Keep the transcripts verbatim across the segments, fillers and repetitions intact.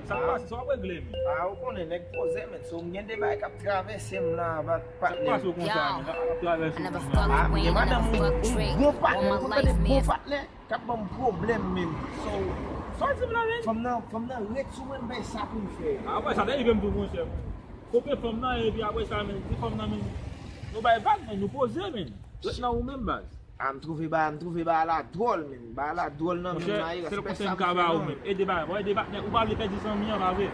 Sa k pase, sa w ap regle, men? Ah, ou konnen, nèg poze, men. So, m gen de bagay k ap travèse m la, pa, patnè. Sa k pase w konsa, men? Sa k ap travèse w konsa? Ah, m gen madanm, wi. Yon bon patnè, ou konn tande bon patnè k ap ban m pwoblèm, men. So, sa w di m la, men? Fanm nan, fanm nan ret sou mwen, m bay sa pou m fè. Ah, wè, sa te rive m tou, monchè. Kope fanm nan, epi apre sa, men, di fanm nan, men, nou bay vag, men, nou poze, men. Ret nan ou menm, baz. Ah, m twouve ba, m twouve ba la dwòl, men. Ba la dwòl nan men. Monchè, sèl konsèy m ka ba ou, men. Ede ba, bon, ede patnè, ou pa vle pèdi zanmi an, pa vre?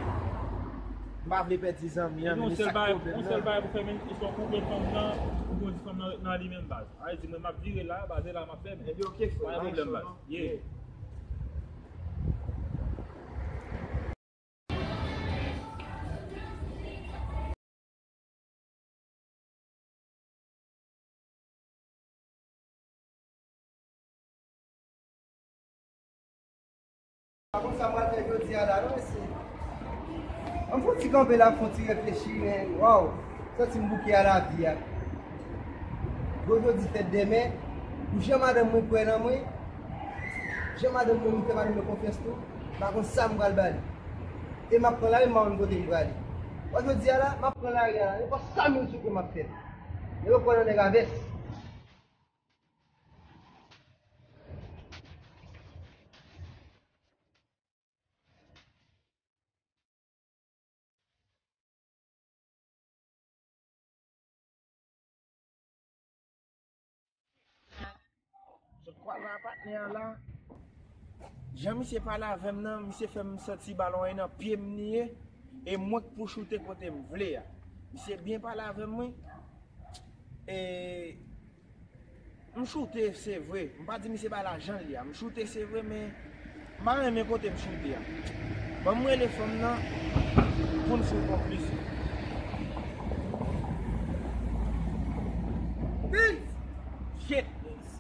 M pa vle pèdi zanmi an, men, e sa k pwoblèm nan. Yon sèl bagay pou fè, men, istwa koupe fanm nan, ou konn di fanm nan ret nan li menm, baz. A, di mwen, m ap vire la, baz, e la m ap fè, men. Ebyen, oke, frè. Pa gen pwoblèm, baz. Yeah. Pa konn sa m pral fè jodi a la, non, mesye. An m fè yon ti kanpe la, fè yon ti reflechi, men, waw, santi m bouke a lavi a. Gwo jodi fèt demen, pou jan madanm mwen kwè nan mwen, jan madanm mwen, m fè madanm mwen konfyans tou, m pa konn sa m pral ba li. E m ap pran lari, m pa konn kote m prale. Bon, jodi a la, m ap pran lari a la, nenpòt sa moun souke m ap fè. Nèg yo kwè nan nèg a vès. Sot kwaze a patnè a la. Jan misye pale avè m nan, misye fè m santi balon an nan pye m li ye. E mwen k pou choute kote m vle a. Misye byen pale avè m, wi. E M choute, se vre. M pa di misye bay lajan li a. M choute, se vre, men m pa renmen kote m choute a. Ban m rele fanm nan pou n fè yon konklisyon. Vince! Shit, Vince.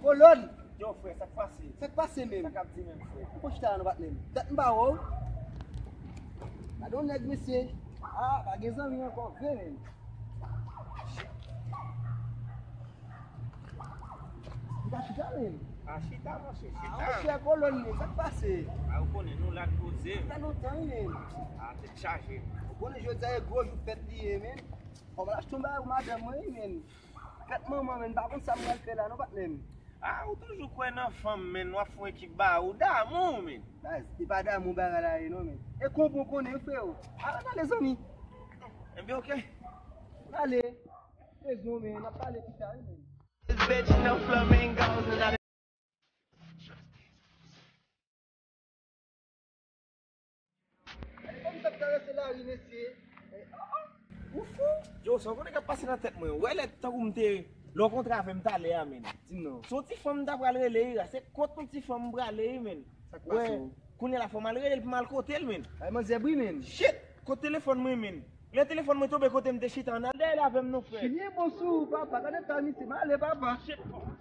Kolòn! Yo, frè, sa k pase? Sa k pase menm? Sa k ap di menm, frè? Ou konn chita la non, patnè m. Dat m pa wè w. Gade yon nèg, mesye. Ah, pa gen zanmi ankò vre, menm. Li pa chita, menm. Ah, chita, monchè, chita. Ah, monchè, kolòn, menm. Sa k pase? Ah, ou konnen, nou la n poze. Sa fè lontan, wi, menm. Ah, tèt chaje. Ou konnen jodi a e gwo jou fèt li ye, menm. Fò m al achte yon bagay pou madanm mwen, wi, menm. Fèt manman, menm, pa konn sa m pral fè la, non, patnè m. Ah, ou toujou kwè nan fanm, menm, w ap fè yon ekip ba ou, damou, menm. Baz, e pa damou bagay la ye, non, menm. E konpon konnen, wi, freo. Ah, ale, zanmi. Ebyen, oke. Ale. Rezon, menm, n ap pale pita, wi, menm. This bitch, no flamingos, and I Kòm sa k travèse lari, mesye. Eh, ah, ah. Ou fou? Yo, sa w konnen k ap pase nan tèt mwen? Wè lè tankou m te, lè w kontre avè m talè a, menm. Di m non. Se yon ti fanm m ta pral rele, wi, se kont yon ti fanm m prale, wi, menm. Sa k pase w? Kounye a la, fò m al rele l pou m al kote l, menm. Ay, manzè bri, menm. Shit! Kot telefòn mwen, menm? Lè telefòn mwen tonbe kote m te chita an, al dèyè l avè m non, frè. Chilyen bon sou ou, papa. Gade ta misye, m ale, papa. Shit, papa.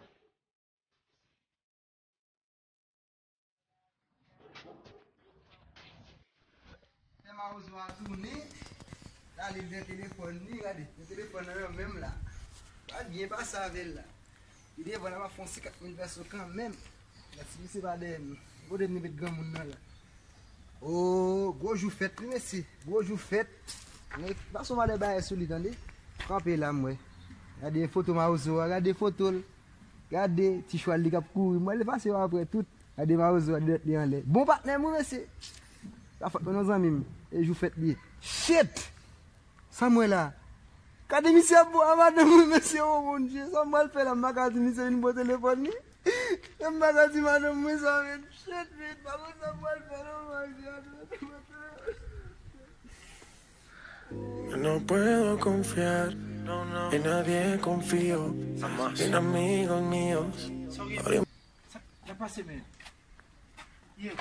Fè mawozo a tounen, l ale l gen telefòn li, gade, gen telefòn nan nan men m la. Pa byen pase avè l la. Li devan la, m ap fè yon senkant mil pèso kanmenm. Gade si misye pa dèyè m. Kote m met granmoun nan la? Oh, gwo jou fèt wi, mesye. Gwo jou fèt. Men pa sou malè bagay sou li, tande. Kanpe la, m wè. Gade foto mawozo a, gade foto l. Gade ti chwal li k ap kouri. M wè l pase yo apre tout. Gade mawozo a, dèt li anlè. Bon patnè m wi, mesye. Pa fòt mwen non, zanmi m. E jou fèt li ye. Shit! Sa m wè la? Gade misye ap bo a madanm mwen, mesye, oh mon Dieu, sa m pral fè la? M pa ka di misye vin bo telefòn li. E m pa ka di madanm mwen sa, men. Shit, men, pa konn sa m pral fè non, man. No puedo confiar en nadie, confío en amigos míos. Sa k pase, men? Ye.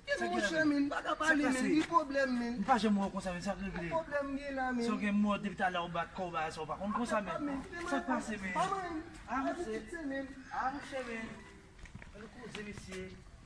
Kite m, monchè, men, m pa ka pale, men, gen pwoblèm, men. M pa janm wè w konsa, men, sa k regle? Pwoblèm gen la, men. Sa w gen mò depi talè w bat kò w ba sa, w pa konn konsa, men. Sa k pase, men? Ah, monchè. Ah, monchè, men. Ann koze, mesye.